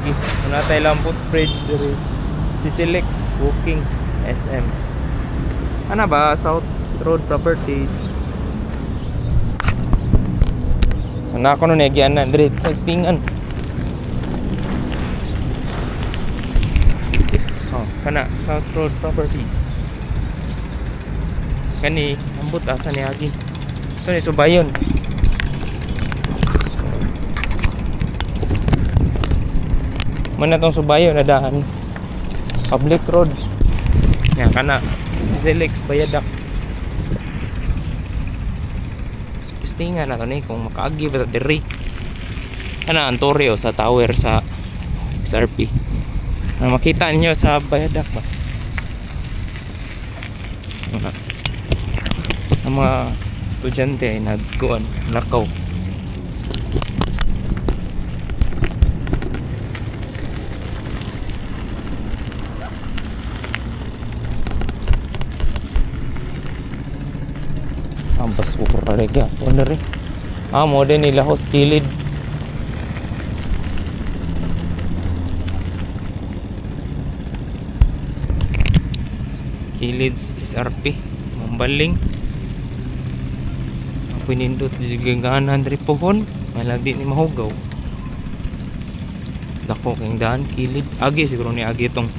agi. Una tay lang footbridge diri. Si Silex Walking SM. Ana ba South Road Properties? So na ako nun nagyanan diri testingan. Oh, kana South Road Properties. Kani ambot asa ni agi. Ito ni Subayon. Mana tong Subayon na dahan. Public road. Ya kana Silex Viaduct. Testingan na to ni kung makaagi ba ta diri. Kana ang torre o sa tower sa SRP. Na makita niyo sa viaduct ba. Mga, ang mga estudyante ay nagkuan, lakaw. Ang basura rin ya. Wala rin. Ah, mo din nila host kilid. Kilid SRP. Mambaling. Ang pinindot giganan diri pohon. Malagdi ni mahugaw. Dako king daan kilid. Agi siguro ni agi tong